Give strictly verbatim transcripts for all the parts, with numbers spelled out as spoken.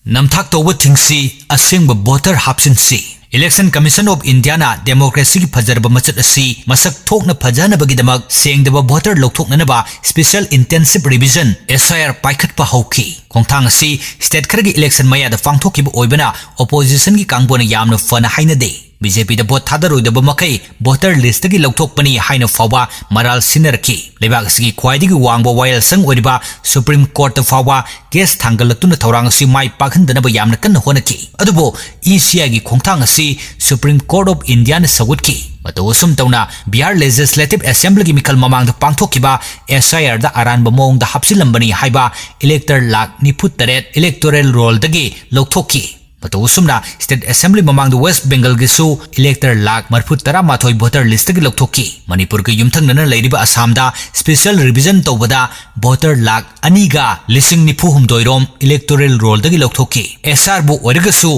ꯅꯝꯊꯥꯛ ꯇꯧꯕ ꯊꯤꯡꯁꯤ, ꯑꯁꯦꯡꯕ ꯚꯣꯇꯔ ꯍꯥꯞꯆꯤꯟꯁꯤ꯫ Election Commission of Indiaꯅ democracyꯒꯤ ꯐꯖꯔꯕ ꯃꯆꯠ ꯑꯁꯤ ꯃꯁꯛ ꯊꯣꯛꯅ ꯐꯖꯍꯟꯅꯕꯒꯤꯗꯃꯛ ꯁꯦꯡꯗꯕ voter ꯂꯧꯊꯣꯛꯅꯅꯕ special intensive revision, S I R, ꯄꯥꯏꯈꯠꯄ ꯍꯧꯈꯤ꯫ ꯈꯣꯡꯊꯥꯡ ꯑꯁꯤ state ꯈꯔꯒꯤ election ꯃꯌꯥꯗ ꯄꯥꯡꯊꯣꯛꯈꯤꯕ ꯑꯣꯏꯕꯅ oppositionꯒꯤ ꯀꯥꯡꯕꯨꯅ ꯌꯥꯝꯅ ꯐꯅ ꯍꯥꯏꯅꯗꯦ꯫ BJPꯗ ꯚꯣꯠ ꯊꯥꯗꯔꯣꯏꯗꯕ ꯃꯈꯩ ꯚꯣꯇꯔ ꯂꯤꯁꯇꯒꯤ ꯂꯧꯊꯣꯛꯄꯅꯤ ꯍꯥꯏꯅ ꯐꯥꯎꯕ ꯃꯔꯥꯜ ꯁꯤꯟꯅꯔꯛꯈꯤ꯫ ꯂꯩꯕꯥꯛ ꯑꯁꯤꯒꯤ ꯈ꯭ꯋꯥꯏꯗꯒꯤ ꯋꯥꯡꯕ ꯋꯥꯌꯦꯜꯁꯪ ꯑꯣꯏꯔꯤꯕ Supreme Courtꯇ ꯐꯥꯎꯕ case ꯊꯥꯡꯒꯠꯂꯛꯇꯨꯅ ꯊꯧꯔꯥꯡ ꯑꯁꯤ ꯃꯥꯏ ꯄꯥꯛꯍꯟꯗꯅꯕ ꯌꯥꯝꯅ ꯀꯟꯅ ꯍꯣꯠꯅꯈꯤ꯫ ꯑꯗꯨꯕꯨ ECIꯒꯤ ꯈꯣꯡꯊꯥꯡ ꯑꯁꯤ Supreme Court of Indiaꯅ ꯁꯧꯒꯠꯈꯤ꯫ ꯃꯇꯧ ꯑꯁꯨꯝ ꯇꯧꯅ ꯕꯤꯍꯥꯔ Legislative Assemblyꯒꯤ ꯃꯤꯈꯜ ꯃꯃꯥꯡꯗ ꯄꯥꯡꯊꯣꯛꯈꯤꯕ S I Rꯗ ꯑꯔꯥꯟꯕ ꯃꯑꯣꯡꯗ ꯍꯥꯞꯆꯤꯜꯂꯝꯕꯅꯤ ꯍꯥꯏꯕ elector ꯂꯥꯈ ꯅꯤꯐꯨ ꯇꯔꯦꯠ electoral rollꯗꯒꯤ ꯂꯧꯊꯣꯛꯈꯤ꯫ ꯃꯇꯧ ꯑꯁꯨꯝꯅ state assembly ꯃꯃꯥꯡꯗ West Bengalꯒꯤꯁꯨ elector ꯂꯥꯈ ꯃꯔꯤꯐꯨ ꯇꯔꯥꯃꯥꯊꯣꯏ ꯚꯣꯇꯔ ꯂꯤꯁꯇꯒꯤ ꯂꯧꯊꯣꯛꯈꯤ꯫ ꯃꯅꯤꯄꯨꯔꯒ ꯌꯨꯝꯊꯪꯅꯅ ꯂꯩꯔꯤꯕ ꯑꯁꯥꯝꯗ special revision ꯇꯧꯕꯗ ꯚꯣꯇꯔ ꯂꯥꯈ ꯑꯅꯤꯒ ꯂꯤꯁꯤꯡ ꯅꯤꯐꯨ ꯍꯨꯝꯗꯣꯏ ꯔꯣꯝ electoral rollꯗꯒꯤ ꯂꯧꯊꯣꯛꯈꯤ꯫ S R ꯕꯨ ꯑꯣꯏꯔꯒꯁꯨ,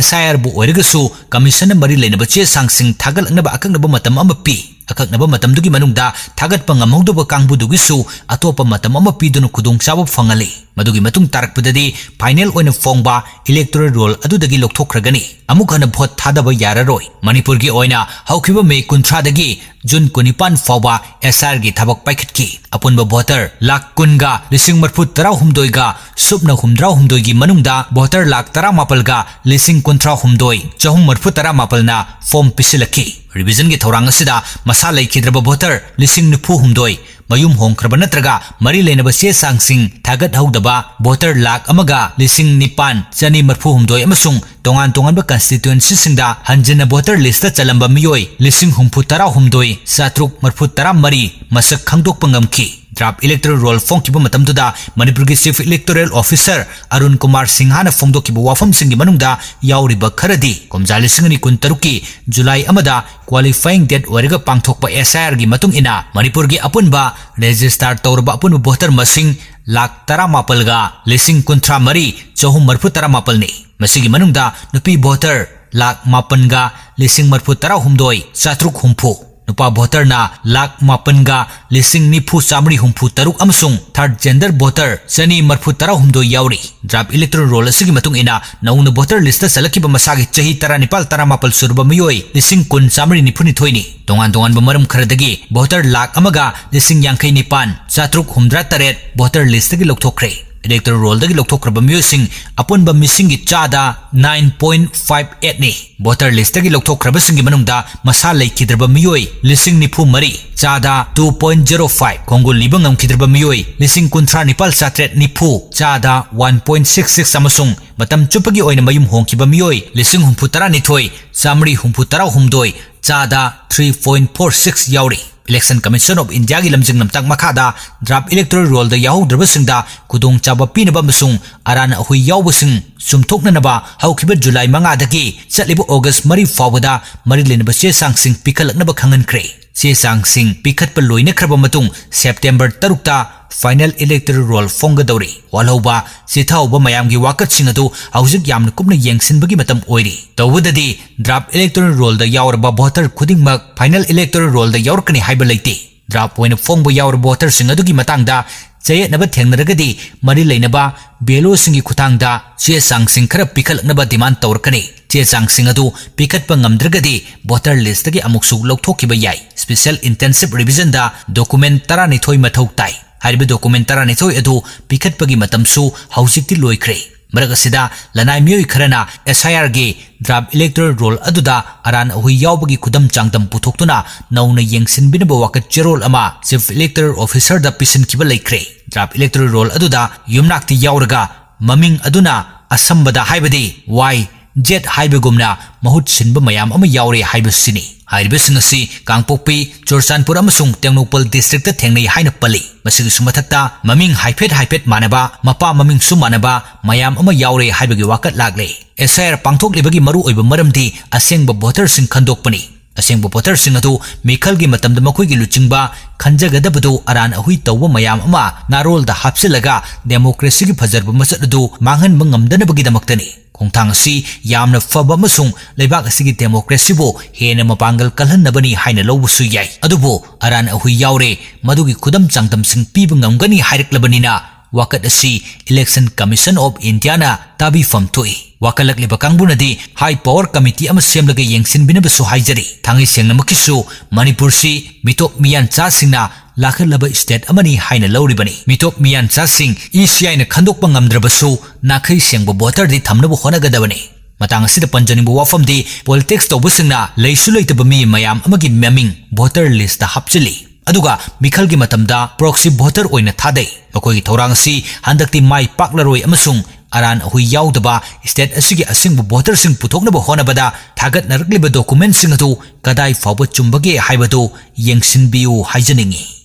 S I R ꯕꯨ ꯑꯣꯏꯔꯒꯁꯨ, commissionꯅ ꯃꯔꯤ ꯂꯩꯅꯕ ꯆꯦ ꯆꯥꯡꯁꯤꯡ ꯊꯥꯒꯠꯂꯛꯅꯕ ꯑꯀꯛꯅꯕ ꯃꯇꯝ ꯑꯃ ꯄꯤ꯫ ꯑꯀꯛꯅꯕ ꯃꯇꯝꯗꯨꯒꯤ ꯃꯅꯨꯡꯗ ꯊꯥꯒꯠꯄ ꯉꯝꯍꯧꯗꯕ ꯀꯥꯡꯕꯨꯗꯨꯒꯤꯁꯨ ꯑꯇꯣꯞꯄ ꯃꯇꯝ ꯑꯃ ꯄꯤꯗꯨꯅ ꯈꯨꯗꯣꯡꯆꯥꯕ ꯐꯪꯍꯜꯂꯤ꯫ ꯃꯗꯨꯒꯤ ꯃꯇꯨꯡ ꯇꯥꯔꯛꯄꯗꯗꯤ final ꯑꯣꯏꯅ ꯐꯣꯡꯕ electoral roll ꯑꯗꯨꯗꯒꯤ ꯂꯧꯊꯣꯛꯈ꯭ꯔꯒꯅꯤ꯫ ꯑꯃꯨꯛ ꯍꯟꯅ ꯚꯣꯠ ꯊꯥꯗꯕ ꯌꯥꯔꯔꯣꯏ꯫ ꯃꯅꯤꯄꯨꯔꯒꯤ ꯑꯣꯏꯅ ꯍꯧꯈꯤꯕ ꯃꯦ ꯀꯨꯟꯊ꯭ꯔꯥꯗꯒꯤ ꯖꯨꯟ ꯀꯨꯟꯅꯤꯄꯥꯟ ꯐꯥꯎꯕ S I Rꯒꯤ ꯊꯕꯛ ꯄꯥꯏꯈꯠꯈꯤ꯫ ꯑꯄꯨꯟꯕ ꯚꯣꯇꯔ ꯂꯥꯈ ꯀꯨꯟꯒ ꯂꯤꯁꯤꯡ ꯃꯔꯤꯐꯨ ꯇꯔꯥꯍꯨꯝꯗꯣꯏꯒ ꯁꯨꯞꯅ ꯍꯨꯝꯗ꯭ꯔꯥꯍꯨꯝꯗꯣꯏꯒꯤ ꯃꯅꯨꯡꯗ ꯚꯣꯇꯔ ꯂꯥꯈ ꯇꯔꯥꯃꯥꯄꯜꯒ ꯂꯤꯁꯤꯡ ꯀꯨꯟꯊ꯭ꯔꯥꯍꯨꯝꯗꯣꯏ ꯆꯍꯨꯝ ꯃꯔꯤꯐꯨ ꯇꯔꯥꯃꯥꯄꯜꯅ ꯐꯣꯝ ꯄꯤꯁꯤꯜꯂꯛꯈꯤ꯫ Revisionꯒꯤ ꯊꯧꯔꯥꯡ ꯑꯁꯤꯗ ꯃꯁꯥ ꯂꯩꯈꯤꯗ꯭ꯔꯕ ꯚꯣꯇꯔ ꯂꯤꯁꯤꯡ ꯅꯤꯐꯨ ꯍꯨꯝꯗꯣꯏ, ꯃꯌꯨꯝ ꯍꯣꯡꯈ꯭ꯔꯕ ꯅꯠꯇ꯭ꯔꯒ ꯃꯔꯤ ꯂꯩꯅꯕ ꯆꯦ ꯆꯥꯡꯁꯤꯡ ꯊꯥꯒꯠꯍꯧꯗꯕ ꯚꯣꯇꯔ ꯂꯥꯈ ꯑꯃꯒ ꯂꯤꯁꯤꯡ ꯅꯤꯄꯥꯟ ꯆꯅꯤ ꯃꯔꯤꯐꯨ ꯍꯨꯝꯗꯣꯏ ꯑꯃꯁꯨꯡ ꯇꯣꯉꯥꯟ ꯇꯣꯉꯥꯟꯕ constituencyꯁꯤꯡꯗ ꯍꯟꯖꯤꯟꯅ ꯚꯣꯇꯔ ꯂꯤꯁꯇ ꯆꯜꯂꯝꯕ ꯃꯤꯑꯣꯏ ꯂꯤꯁꯤꯡ ꯍꯨꯝꯐꯨ ꯇꯔꯥꯍꯨꯝꯗꯣꯏ ꯆꯥꯇ꯭ꯔꯨꯛ ꯃꯔꯤꯐꯨ ꯇꯔꯥ ꯃꯔꯤ ꯃꯁꯛ ꯈꯪꯗꯣꯛꯄ ꯉꯝꯈꯤ꯫ Draft electoral roll ꯐꯣꯡꯈꯤꯕ ꯃꯇꯝꯗꯨꯗ ꯃꯅꯤꯄꯨꯔꯒꯤ Chief Electoral Officer Arun Kumar ꯁꯤꯡꯍꯥꯅ ꯐꯣꯡꯗꯣꯛꯈꯤꯕ ꯋꯥꯐꯝꯁꯤꯡꯒꯤ ꯃꯅꯨꯡꯗ ꯌꯥꯎꯔꯤꯕ ꯈꯔꯗꯤ, ꯀꯨꯝꯖꯥ ꯂꯤꯁꯤꯡ ꯑꯅꯤ ꯀꯨꯟꯇꯔꯨꯛꯀꯤ ꯖꯨꯂꯥꯏ ꯑꯃꯗ qualifying date ꯑꯣꯏꯔꯒ ꯄꯥꯡꯊꯣꯛꯄ S I Rꯒꯤ ꯃꯇꯨꯡ ꯏꯟꯅ ꯃꯅꯤꯄꯨꯔꯒꯤ ꯑꯄꯨꯟꯕ register ꯇꯧꯔꯕ ꯑꯄꯨꯟꯕ ꯚꯣꯇꯔ ꯃꯁꯤꯡ ꯂꯥꯈ ꯇꯔꯥꯃꯥꯄꯜꯒ ꯂꯤꯁꯤꯡ ꯀꯨꯟꯊ꯭ꯔꯥ ꯃꯔꯤ ꯆꯍꯨꯝ ꯃꯔꯤꯐꯨ ꯇꯔꯥꯃꯥꯄꯜꯅꯤ꯫ ꯃꯁꯤꯒꯤ ꯃꯅꯨꯡꯗ ꯅꯨꯄꯤ ꯚꯣꯇꯔ ꯂꯥꯈ ꯃꯥꯄꯟꯒ ꯂꯤꯁꯤꯡ ꯃꯔꯤꯐꯨ ꯇꯔꯥꯍꯨꯝꯗꯣꯏ ꯆꯥꯇ꯭ꯔꯨꯛ ꯍꯨꯝꯐꯨ, ꯅꯨꯄꯥ ꯚꯣꯇꯔꯅ ꯂꯥꯈ ꯃꯥꯄꯟꯒ ꯂꯤꯁꯤꯡ ꯅꯤꯐꯨ ꯆꯥꯃꯔꯤ ꯍꯨꯝꯐꯨ ꯇꯔꯨꯛ ꯑꯃꯁꯨꯡ ꯊꯥꯔꯠ ꯖꯦꯟꯗꯔ ꯚꯣꯇꯔ ꯆꯅꯤ ꯃꯔꯐꯨ ꯇꯔꯥꯍꯨꯝꯗꯣꯏ ꯌꯥꯎꯔꯤ꯫ ꯗ꯭ꯔꯥꯐ ꯏꯂꯦꯛꯇꯣꯔꯦꯜ ꯔꯣꯜ ꯑꯁꯤꯒꯤ ꯃꯇꯨꯡ ꯏꯟꯅ ꯅꯧꯅ ꯚꯣꯇꯔ ꯂꯤꯁꯇ ꯆꯜꯂꯛꯈꯤꯕ ꯃꯁꯥꯒꯤ ꯆꯍꯤ ꯇꯔꯥꯅꯤꯄꯥꯜ ꯇꯔꯥꯃꯥꯄꯜ ꯁꯨꯔꯕ ꯃꯤꯑꯣꯏ ꯂꯤꯁꯤꯡ ꯀꯨꯟ ꯆꯥꯃꯔꯤ ꯅꯤꯐꯨꯅꯤꯊꯣꯏꯅꯤ꯫ ꯇꯣꯉꯥꯟ ꯇꯣꯉꯥꯟꯕ ꯃꯔꯝ ꯈꯔꯗꯒꯤ ꯚꯣꯇꯔ ꯂꯥꯈ ꯑꯃꯒ ꯂꯤꯁꯤꯡ ꯌꯥꯡꯈꯩ ꯅꯤꯄꯥꯟ ꯆꯥꯇ꯭ꯔꯨꯛ ꯍꯨꯝꯗ꯭ꯔꯥ ꯇꯔꯦꯠ ꯚꯣꯇꯔ ꯂꯤꯁꯇꯒꯤ ꯂꯧꯊꯣꯛꯈ꯭ꯔꯦ꯫ ꯏꯂꯦꯛꯇꯣꯔꯦꯜ ꯔꯣꯜꯗꯒꯤ ꯂꯧꯊꯣꯛꯈ꯭ꯔꯕ ꯃꯤꯑꯣꯏꯁꯤꯡ ꯑꯄꯨꯟꯕ ꯃꯤꯁꯤꯡꯒꯤ ꯆꯥꯗ ꯅꯥꯏꯟ ꯄꯣꯏꯟ ꯐꯥꯏꯚ ꯑꯩꯠꯅꯤ꯫ ꯚꯣꯇꯔ ꯂꯤꯁꯇꯒꯤ ꯂꯧꯊꯣꯛꯈ꯭ꯔꯕꯁꯤꯡꯒꯤ ꯃꯅꯨꯡꯗ ꯃꯁꯥ ꯂꯩꯈꯤꯗ꯭ꯔꯕ ꯃꯤꯑꯣꯏ ꯂꯤꯁꯤꯡ ꯅꯤꯐꯨ ꯃꯔꯤ, ꯆꯥꯗ ꯇꯨ ꯄꯣꯏꯟ ꯖꯦꯔꯣ ꯐꯥꯏꯚ, ꯈꯣꯡꯒꯨꯜ ꯂꯤꯕ ꯉꯝꯈꯤꯗ꯭ꯔꯕ ꯃꯤꯑꯣꯏ ꯂꯤꯁꯤꯡ ꯀꯨꯟꯊ꯭ꯔꯥ ꯅꯤꯄꯥꯜ ꯆꯥꯇ꯭ꯔꯦꯠ ꯅꯤꯐꯨ, ꯆꯥꯗ ꯋꯥꯟ ꯄꯣꯏꯟ ꯁꯤꯛꯁ ꯁꯤꯛꯁ, ꯑꯃꯁꯨꯡ ꯃꯇꯝ ꯆꯨꯞꯄꯒꯤ ꯑꯣꯏꯅ ꯃꯌꯨꯝ ꯍꯣꯡꯈꯤꯕ ꯃꯤꯑꯣꯏ ꯂꯤꯁꯤꯡ ꯍꯨꯝꯐꯨ ꯇꯔꯥꯅꯤꯊꯣꯏ, ꯆꯥꯃꯔꯤ ꯍꯨꯝꯐꯨ ꯇꯔꯥꯍꯨꯝꯗꯣꯏ, ꯆꯥꯗ ꯊ꯭ꯔꯤ ꯄꯣꯏꯟ ꯐꯣꯔ ꯁꯤꯛꯁ ꯌꯥꯎꯔꯤ꯫ Election Commission of Indiaꯒꯤ ꯂꯝꯖꯤꯡ ꯂꯝꯇꯥꯛ ꯃꯈꯥꯗ ꯗ꯭ꯔꯥꯐ ꯏꯂꯦꯛꯇꯣꯔꯦꯜ ꯔꯣꯜꯗ ꯌꯥꯎꯍꯧꯗ꯭ꯔꯕꯁꯤꯡꯗ ꯈꯨꯗꯣꯡꯆꯥꯕ ꯄꯤꯅꯕ ꯑꯃꯁꯨꯡ ꯑꯔꯥꯟ ꯑꯍꯣꯏ ꯌꯥꯎꯕꯁꯤꯡ ꯆꯨꯝꯊꯣꯛꯅꯅꯕ ꯍꯧꯈꯤꯕ ꯖꯨꯂꯥꯏ ꯃꯉꯥꯗꯒꯤ ꯆꯠꯂꯤꯕ ꯑꯣꯒꯁ ꯃꯔꯤ ꯐꯥꯎꯕꯗ ꯃꯔꯤ ꯂꯩꯅꯕ ꯆꯦ ꯆꯥꯡꯁꯤꯡ ꯄꯤꯈꯠꯂꯛꯅꯕ ꯈꯪꯍꯟꯈ꯭ꯔꯦ꯫ ꯆꯦ ꯆꯥꯡꯁꯤꯡ ꯄꯤꯈꯠꯄ ꯂꯣꯏꯅꯈ꯭ꯔꯕ ꯃꯇꯨꯡ ꯁꯦꯞꯇꯦꯝꯕꯔ ꯇꯔꯨꯛꯇ ꯐꯥꯏꯅꯦꯜ ꯏꯂꯦꯛꯇꯣꯔꯦꯜ ꯔꯣꯜ ꯐꯣꯡꯒꯗꯧꯔꯤ꯫ ꯋꯥꯜꯍꯧꯕ, ꯆꯤꯊꯍꯧꯕ ꯃꯌꯥꯝꯒꯤ ꯋꯥꯀꯠꯁꯤꯡ ꯑꯗꯨ ꯍꯧꯖꯤꯛ ꯌꯥꯝꯅ ꯀꯨꯞꯅ ꯌꯦꯡꯁꯤꯟꯕꯒꯤ ꯃꯇꯝ ꯑꯣꯏꯔꯤ꯫ ꯇꯧꯕꯗꯗꯤ ꯗ꯭ꯔꯥꯐ ꯏꯂꯦꯛꯇꯣꯔꯦꯜ ꯔꯣꯜꯗ ꯌꯥꯎꯔꯕ ꯚꯣꯇꯔ ꯈꯨꯗꯤꯡꯃꯛ ꯐꯥꯏꯅꯦꯜ ꯏꯂꯦꯛꯇꯣꯔꯦꯜ ꯔꯣꯜꯗ ꯌꯥꯎꯔꯛꯀꯅꯤ ꯍꯥꯏꯕ ꯂꯩꯇꯦ꯫ ꯗ꯭ꯔꯥꯐ ꯑꯣꯏꯅ ꯐꯣꯡꯕ ꯌꯥꯎꯔꯕ ꯚꯣꯇꯔꯁꯤꯡ ꯑꯗꯨꯒꯤ ꯃꯇꯥꯡꯗ ꯆꯌꯦꯠꯅꯕ ꯊꯦꯡꯅꯔꯒꯗꯤ ꯃꯔꯤ ꯂꯩꯅꯕ ꯕꯤ ꯑꯦꯜ ꯑꯣꯁꯤꯡꯒꯤ ꯈꯨꯠꯊꯥꯡꯗ ꯆꯦ ꯆꯥꯡꯁꯤꯡ ꯈꯔ ꯄꯤꯈꯠꯂꯛꯅꯕ ꯗꯤꯃꯥꯟ ꯇꯧꯔꯛꯀꯅꯤ꯫ ꯆꯦ ꯆꯥꯡꯁꯤꯡ ꯑꯗꯨ ꯄꯤꯈꯠꯄ ꯉꯝꯗ꯭ꯔꯒꯗꯤ ꯚꯣꯇꯔ ꯂꯤꯁꯇꯒꯤ ꯑꯃꯨꯛꯁꯨ ꯂꯧꯊꯣꯛꯈꯤꯕ ꯌꯥꯏ꯫ ꯁ꯭ꯄꯦꯁꯦꯜ ꯏꯟꯇꯦꯟꯁꯤꯚ ꯔꯤꯚꯤꯖꯟꯗ ꯗꯣꯀꯨꯃꯦꯟ ꯇꯔꯥꯅꯤꯊꯣꯏ ꯃꯊꯧ ꯇꯥꯏ꯫ ꯍꯥꯏꯔꯤꯕ ꯗꯣꯀꯨꯃꯦꯟ ꯇꯔꯥꯅꯤꯊꯣꯏ ꯑꯗꯨ ꯄꯤꯈꯠꯄꯒꯤ ꯃꯇꯝꯁꯨ ꯍꯧꯖꯤꯛꯇꯤ ꯂꯣꯏꯈ꯭ꯔꯦ꯫ ꯃꯔꯛ ꯑꯁꯤꯗ ꯂꯅꯥꯏ ꯃꯤꯑꯣꯏ ꯈꯔꯅ ꯑꯦꯁ ꯑꯥꯏ ꯑꯥꯔꯒꯤ ꯗ꯭ꯔꯥꯐ ꯏꯂꯦꯛꯇꯣꯔꯦꯜ ꯔꯣꯜ ꯑꯗꯨꯗ ꯑꯔꯥꯟ ꯑꯍꯣꯏ ꯌꯥꯎꯕꯒꯤ ꯈꯨꯗꯝ ꯆꯥꯡꯗꯝ ꯄꯨꯊꯣꯛꯇꯨꯅ ꯅꯧꯅ ꯌꯦꯡꯁꯤꯟꯕꯤꯅꯕ ꯋꯥꯀꯠ ꯆꯦꯔꯣꯜ ꯑꯃ ꯆꯤꯐ ꯏꯂꯦꯛꯇꯣꯔꯦꯜ ꯑꯣꯐꯤꯁꯔꯗ ꯄꯤꯁꯤꯟꯈꯤꯕ ꯂꯩꯈ꯭ꯔꯦ꯫ ꯗ꯭ꯔꯥꯐ ꯏꯂꯦꯛꯇꯣꯔꯦꯜ ꯔꯣꯜ ꯑꯗꯨꯗ ꯌꯨꯝꯅꯥꯛꯇꯤ ꯌꯥꯎꯔꯒ ꯃꯃꯤꯡ ꯑꯗꯨꯅ ꯑꯁꯝꯕꯗ ꯍꯥꯏꯕꯗꯤ ꯋꯥꯏ ꯖꯦꯠ ꯍꯥꯏꯕꯒꯨꯝꯅ ꯃꯍꯨꯠ ꯁꯤꯟꯕ ꯃꯌꯥꯝ ꯑꯃ ꯌꯥꯎꯔꯦ ꯍꯥꯏꯕꯁꯤꯅꯤ꯫ ꯍꯥꯏꯔꯤꯕꯁꯤꯡ ꯑꯁꯤ ꯀꯥꯡꯄꯣꯛꯄꯤ, ꯆꯨꯔꯆꯥꯟꯄꯨꯔ ꯑꯃꯁꯨꯡ ꯇꯦꯡꯅꯧꯄꯜ ꯗꯤꯁꯇ꯭ꯔꯤꯛꯇ ꯊꯦꯡꯅꯩ ꯍꯥꯏꯅ ꯄꯜꯂꯤ꯫ ꯃꯁꯤꯒꯤꯁꯨ ꯃꯊꯛꯇ ꯃꯃꯤꯡ ꯍꯥꯏꯐꯦꯠ ꯍꯥꯏꯐꯦꯠ ꯃꯥꯟꯅꯕ, ꯃꯄꯥ ꯃꯃꯤꯡꯁꯨ ꯃꯥꯟꯅꯕ ꯃꯌꯥꯝ ꯑꯃ ꯌꯥꯎꯔꯦ ꯍꯥꯏꯕꯒꯤ ꯋꯥꯀꯠ ꯂꯥꯛꯂꯦ꯫ ꯑꯦꯁ ꯑꯥꯏ ꯑꯥꯔ ꯄꯥꯡꯊꯣꯛꯂꯤꯕꯒꯤ ꯃꯔꯨꯑꯣꯏꯕ ꯃꯔꯝꯗꯤ ꯑꯁꯦꯡꯕ ꯚꯣꯇꯔꯁꯤꯡ ꯈꯟꯗꯣꯛꯄꯅꯤ꯫ ꯑꯁꯦꯡꯕ ꯚꯣꯇꯔꯁꯤꯡ ꯑꯗꯨ ꯃꯤꯈꯜꯒꯤ ꯃꯇꯝꯗ ꯃꯈꯣꯏꯒꯤ ꯂꯨꯆꯤꯡꯕ ꯈꯟꯖꯒꯗꯕꯗꯨ ꯑꯔꯥꯟ ꯑꯍꯨꯏ ꯇꯧꯕ ꯃꯌꯥꯝ ꯑꯃ ꯅꯥꯔꯣꯜꯗ ꯍꯥꯞꯆꯤꯜꯂꯒ ꯗꯦꯃꯣꯀ꯭ꯔꯦꯁꯤꯒꯤ ꯐꯖꯔꯕ ꯃꯁꯛ ꯑꯗꯨ ꯃꯥꯡꯍꯟꯕ ꯉꯝꯗꯅꯕꯒꯤꯗꯃꯛꯇꯅꯤ꯫ ꯈꯣꯡꯊꯥꯡ ꯑꯁꯤ ꯌꯥꯝꯅ ꯐꯕ ꯑꯃꯁꯨꯡ ꯂꯩꯕꯥꯛ ꯑꯁꯤꯒꯤ democracyꯕꯨ ꯍꯦꯟꯅ ꯃꯄꯥꯡꯒꯜ ꯀꯜꯍꯟꯅꯕꯅꯤ ꯍꯥꯏꯅ ꯂꯧꯕꯁꯨ ꯌꯥꯏ꯫ ꯑꯗꯨꯕꯨ ꯑꯔꯥꯟ ꯑꯍꯨꯏ ꯌꯥꯎꯔꯦ, ꯃꯗꯨꯒꯤ ꯈꯨꯗꯝ ꯆꯥꯡꯗꯝꯁꯤꯡ ꯄꯤꯕ ꯉꯝꯒꯅꯤ ꯍꯥꯏꯔꯛꯂꯕꯅꯤꯅ ꯋꯥꯀꯠ ꯑꯁꯤ Election Commission of Indiaꯅ ꯇꯥꯕꯤꯐꯝ ꯊꯣꯛꯏ꯫ ꯋꯥꯀꯠꯂꯛꯂꯤꯕ ꯀꯥꯡꯕꯨꯅꯗꯤ high power committee ꯑꯃ ꯁꯦꯝꯂꯒ ꯌꯦꯡꯁꯤꯟꯕꯤꯅꯕꯁꯨ ꯍꯥꯏꯖꯔꯤ꯫ ꯊꯥꯡꯉꯩ ꯁꯦꯡꯅꯃꯛꯀꯤꯁꯨ ꯃꯅꯤꯄꯨꯔꯁꯤ ꯃꯤꯇꯣꯞ ꯃꯤꯌꯥꯟꯆꯥꯁꯤꯡꯅ ꯂꯥꯈꯠꯂꯕ state ꯑꯃꯅꯤ ꯍꯥꯏꯅ ꯂꯧꯔꯤꯕꯅꯤ꯫ ꯃꯤꯇꯣꯞ ꯃꯤꯌꯥꯟꯆꯥꯁꯤꯡ ECIꯅ ꯈꯟꯗꯣꯛꯄ ꯉꯝꯗ꯭ꯔꯕꯁꯨ ꯅꯥꯈꯩ ꯁꯦꯡꯕ voterꯗꯤ ꯊꯝꯅꯕ ꯍꯣꯠꯅꯒꯗꯕꯅꯤ꯫ ꯃꯇꯥꯡ ꯑꯁꯤꯗ ꯄꯟꯖꯅꯤꯡꯕ ꯋꯥꯐꯝꯗꯤ politics ꯇꯧꯕꯁꯤꯡꯅ ꯂꯩꯁꯨ ꯂꯩꯇꯕ ꯃꯤ ꯃꯌꯥꯝ ꯑꯃꯒꯤ ꯃꯃꯤꯡ voter listꯇ ꯍꯥꯞꯆꯤꯜꯂꯤ꯫ ꯑꯗꯨꯒ ꯃꯤꯈꯜꯒꯤ ꯃꯇꯝꯗ proxy voter ꯑꯣꯏꯅ ꯊꯥꯗꯩ꯫ ꯃꯈꯣꯏꯒꯤ ꯊꯧꯔꯥꯡ ꯑꯁꯤ ꯍꯟꯗꯛꯇꯤ ꯃꯥꯏ ꯄꯥꯛꯂꯔꯣꯏ ꯑꯃꯁꯨꯡ ꯑꯔꯥꯟ ꯑꯍꯨꯏ ꯌꯥꯎꯗꯕ state ꯑꯁꯤꯒꯤ ꯑꯁꯦꯡꯕ voterꯁꯤꯡ ꯄꯨꯊꯣꯛꯅꯕ ꯍꯣꯠꯅꯕꯗ ꯊꯥꯒꯠꯅꯔꯛꯂꯤꯕ documentꯁꯤꯡ ꯑꯗꯨ ꯀꯗꯥꯏ ꯐꯥꯎꯕ ꯆꯨꯝꯕꯒꯦ ꯍꯥꯏꯕꯗꯨ ꯌꯦꯡꯁꯤꯟꯕꯤꯌꯨ ꯍꯥꯏꯖꯅꯤꯡꯏ꯫